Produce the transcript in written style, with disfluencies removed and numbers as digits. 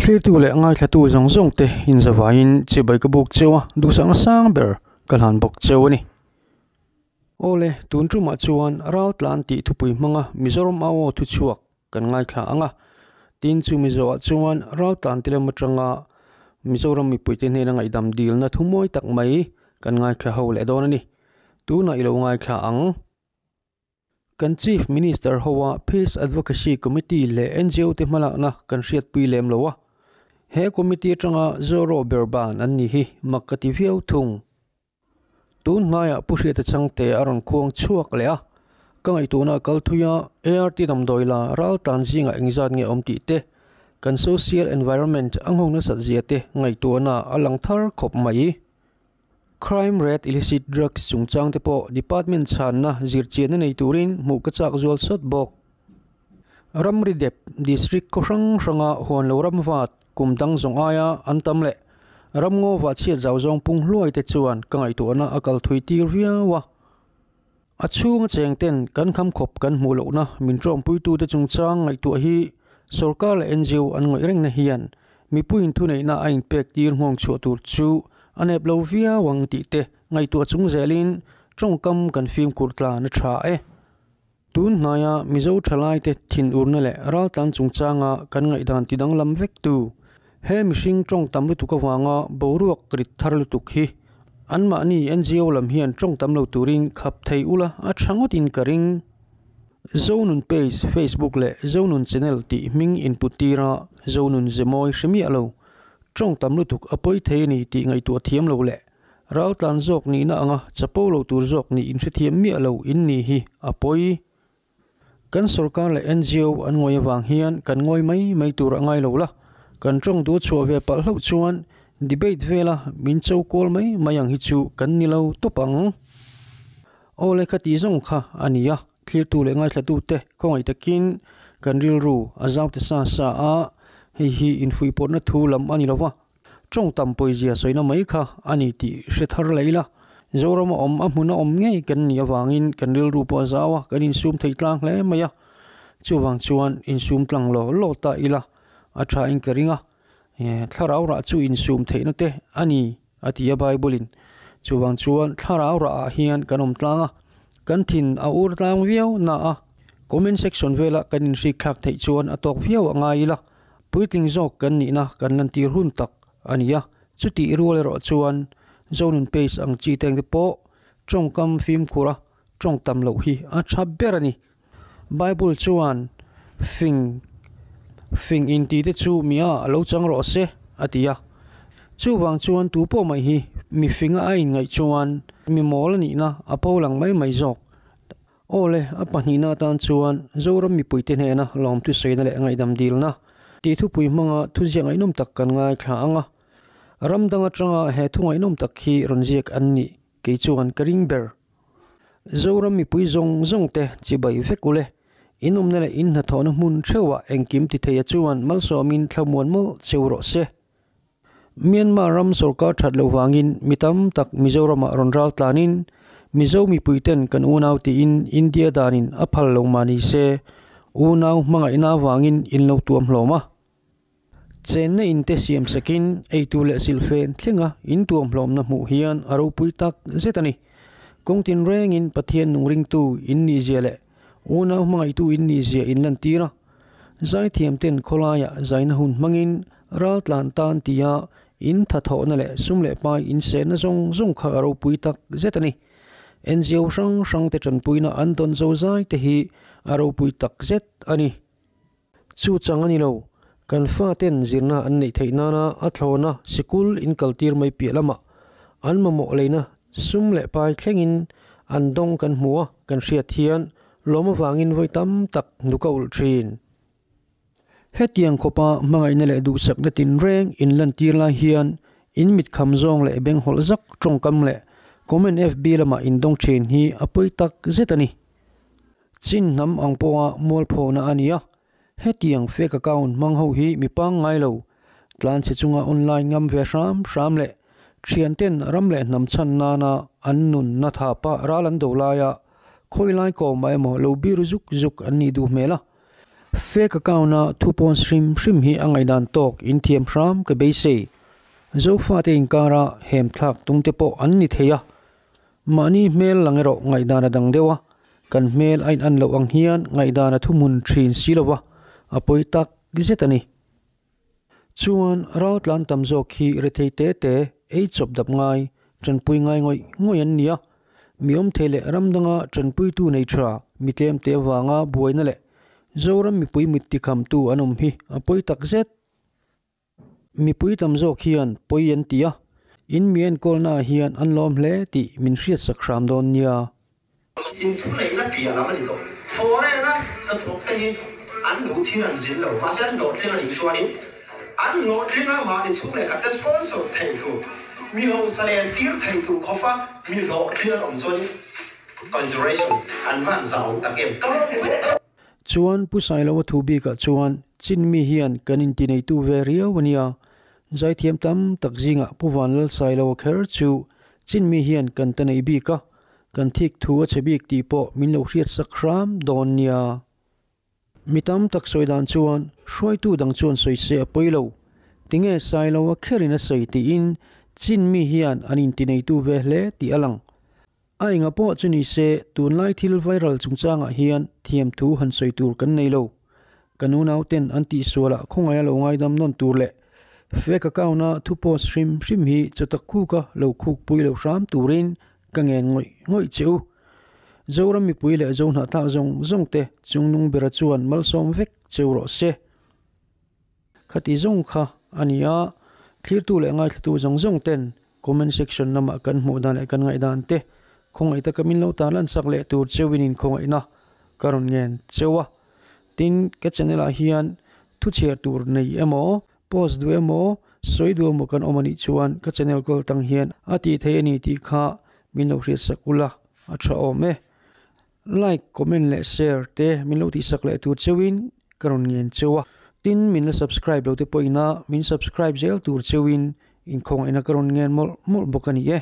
Thlirtu leh ngaithlatu zawng zawng te inzavaiin chibai ka buk cheu a, duhsakna sang ber ka hlan bawk cheu a ni. Awle, tun tumah chuan Raltlan tih thupui hmanga Mizoram au aw thuchhuak kan ngaithla ang a, tin chu Mizoah chuan Raltlan te lam atanga Mizoram mipuite hnena ngaihdam dilna thu mawi tak mai kan ngaithla ho leh dawn a ni. Tunah i lo ngaithla ang. Kan Chief Minister hoa Peace Advocacy Committee leh NGO te hmalakna kan hriatpui lem lo a, he committee atanga Zoro ber ban an ni hi mak ka ti viau thung. Tun hnaiah Pu Hriata Changte a rawn khuang chhuak leh a, ka ngaihtuahna a kal thui a, ART damdawi la ral tan zingah engzat nge awm tih te, kan social environment a nghawng nasat zia te ngaihtuahna a lang thar khawp mai. Crime rate illicit drugs chungchang te pawh department chhanna zirchianna nei turin hmuh ka chak zual sawt bawk. Ramri dep district khaw hrang hranga huan lo ram vat kum dang zawng aia an tam leh ramngaw vah chhiat zau zawng pung hluai te chuan ka ngaihtuahna a kal thui tir viau a. A chhunga cheng ten kan kham khawp kan hmuh lohna min tawngpuitute chungchang ngaihtuah hi sorkar leh NGO an ngawih rengna hian mipuiin thuneihna a inpek tir nghawng chhuah tur chu a nep lo viau ang tih te ngaihtuah chung zelin tawngkam kan fimkhur tlan a tha e. Tun hnaia Mizo thalaite thinurna leh raltlan chungchanga kan ngaihdan tidanglam vek tu he mihring tawng tam lutuk avanga boruak rit thar lutuk hi Anmahni NGO lam hian tawng tam lo turin khap thei ula a tha ngawtin ka ring. Zonun page Facebook leh Zonun channel tih hming input tira Zonun ze mawi hre miah lo. Tawng tam lutuk a pawi thei a ni tih ngaihtuah thiam lo leh raltlan zawk nihna anga chapo lo tur zawk nih inhrethiam miah lo in ni hi a pawi. Kan sorkar leh NGO an ngawi avang hian kan ngawi mai mai tur a ngai lo la, kan tawng duh chhuah ve palh hlauh chuan debate vela min cho kual mai mai ang hi chu kan ni lo tawp ang. Aw le kha tih zawng kha a ni a, thlirtu leh ngaithlatute khawngaih takin kan rilru a zau ta sa sa a, hei hi infuihpawrhna thu lam a ni lo va. Tawng tam pawizia sawina mai kha a ni tih hre thar leh ila, Zorama awm a hmuna awm ngei kan nih avangin kan rilru pawh a zau a, kan insum thei tlang hle mai a. Chuvang chuan insum tlang law law ta ila a thain ka ring a, thlarau rah chu insum theihna te a ni a ti a Bible-in. Chuvang chuan thlarau rahah hian kan awm tlang a, kan thin a ur tlang viau na a, comment section vela kan inhrik thlak theih chuan a tawk viau a ngai ila. Puitling zawk kan nihna kan lantir hun tak a ni a, chutih rual erawh chuan Zonun Page ang chi teng te pawh tawngkam fimkhur a tawng tam loh hi a tha ber a ni. Bible chuan fing fing inti te chu mia a lo chang rawh se a ti a, chuvang chuan tu pawh mai hi mi finga a inngaih chuan mi mawl a nihna a pho lang mai mai zawk. Aw le, a pahnihna atan chuan Zoram mipuite hnena lawmtu sawiina leh ngaihdam dilna tih thupui hmanga thuziak ngaihnawm tak kan ngaithla ang a. Ram dang atanga he thu ngaihnawm tak hi rawn ziak an nih kei chuan ka ring ber. Zoram mipui zawng zawng te chibai vek ule, in awmna leh in hnathawhna hmun theuhah engkim ti theia chuan malsawmin thlamuan mawlh cheu rawh se. Myanmar ram sorkar that loh vangin mi tam tak Mizoramah rawn ral tlanin Mizo mipuiten kan unau tiin India danin a phal lo mah ni se, unau hmangaihna avangin in lo tuam hlawm a. Chenna in te siam sakin eitur leh silfen thlenga in tuam hlawmna hmuh hian a ropui tak zet a ni. Kawng tinrengin Pathian nung ringtu in nihzia leh unau hmangaihtu in nihzia in lantir a. Zaithiamten khawlaiah zaina hun hmangin raltlan tan tia in thathawhna leh sum leh pai insehna zawng zawng kha a ropui tak zet a ni. NGO hrang hrangte tanpuina an dawn zo zai te hi a ropui tak zet a ni. Chu chang a ni lo, kan faten zirna an neih theih nana a thlawna sikul in kaltir mai piah lamah an mamawh leina sum leh pai thlengin an dawng kan hmu a, kan hriat hian Lawm avangin vawi tam tak nu ka ulh thin. Hetiang khawpa hmangaihna leh duhsakna tinreng in lantir lai hian in mitkham zawng leh benghawlh zak tawngkam leh comment FB lamah in dawng thin hi a pawi tak zet a ni. Chin hnam ang pawha mualphona a ni a, hetiang fake account hmang ho hi mi pangngai lo, tlanchhe chunga online ngam ve hram hram leh thianten ram leh hnam chhan nana an nunna thapa ral an do laia Khawi lai kawmah emaw lo bir zuk zuk an nih duh hmel a. Fake account a thu pawn hrim hrim hi a ngaihdan tawk in thiam hram ka beisei. Zofate inkara hem thlak tum te pawh an ni thei a. Mahni hmel lang erawh ngaihdan a dang deuh a, kan hmel a in an loh ang hian ngaihdan a thuhmun thin si lo va, a pawi tak zet a ni. Chuan raltlan tam zawk hi rethei te te, ei chawp dap ngai, tanpui ngai ngawih ngawih an ni a. Mi awm thei leh ram danga tanpuitu nei tha, mi tlem te avanga buaina leh Zoram mipui mit tikhamtu an awm hi a pawi tak zet. Mipui tam zawk hian pawi an ti a, in mi enkawlnaah hian an lawm hle tih min hriatsak hram dawn nia. Inthuneihna piah lam a ni tawh. Foreign a hnathawk te hi an duh thil an zin lo, mahse an hlawhtling a nih chuanin an hlawhtling a mahni chhung leh khat te sponsor thei tur, mi hausa len tir thei tur khawpa mi hlawhtling an awm chuanin conjuration an van zau tak em ka ropui tak. Chuan Pu Sailoa thu bikah chuan Chin mi hian kan intineitu ve riau a nia. Zaithiam tam tak zingah Pu Vanlal Sailoa kher chu Chin mi hian kan ta nei bik a, Kan thik thu a chhe bik tih pawh min lo hriat sak hram dawn nia. Mi tam tak sawi dan chuan hruaitu dang chuan sawi se a pawi lo. Tinge Sailo a kherin a sawi tiin chin mi hian an intineitu ve hle tih a lang. A enga pawh chu ni se tunlai thil viral chungchangah hian thiam thu han sawi tur kan nei lo. Ka nunauten an tihsualah khawngaih a lo ngaidam nawn tur leh fake account-a thu post hrim hrim hi chawtak khuka lo khukpui lo hram turin ka ngen ngawih ngawih che u. Zoram mipui leh Zohnahthlak zawng zawng te chungnung bera chuan malsawm vek cheu rawh se. Khati zawng kha a ni a, thlirtu leh ngaithlatu zawng zawng ten comment section lamah kan hmuh dan leh kan ngaihdan te khawngaih taka min lo tarlan sak leh tur cheuin inkhawngaihna ka rawn ngen cheu a. Tin, ka channel ah hian thu chhiar tur nei emaw, post duh emaw, sawi duh emaw kan awm a nih chuan ka channel kawl tang hian a tih theih a ni tih kha min lo hriat sak ula a tha awm e. Like, comment leh share te min lo tih sak leh tur cheuhin ka rawn ngen cheu a. Tin, min la subscribe lo te pawhin a min subscribe zel tur cheuhin inkhawngaihna ka rawn ngen mawlh mawlh bawk a ni e.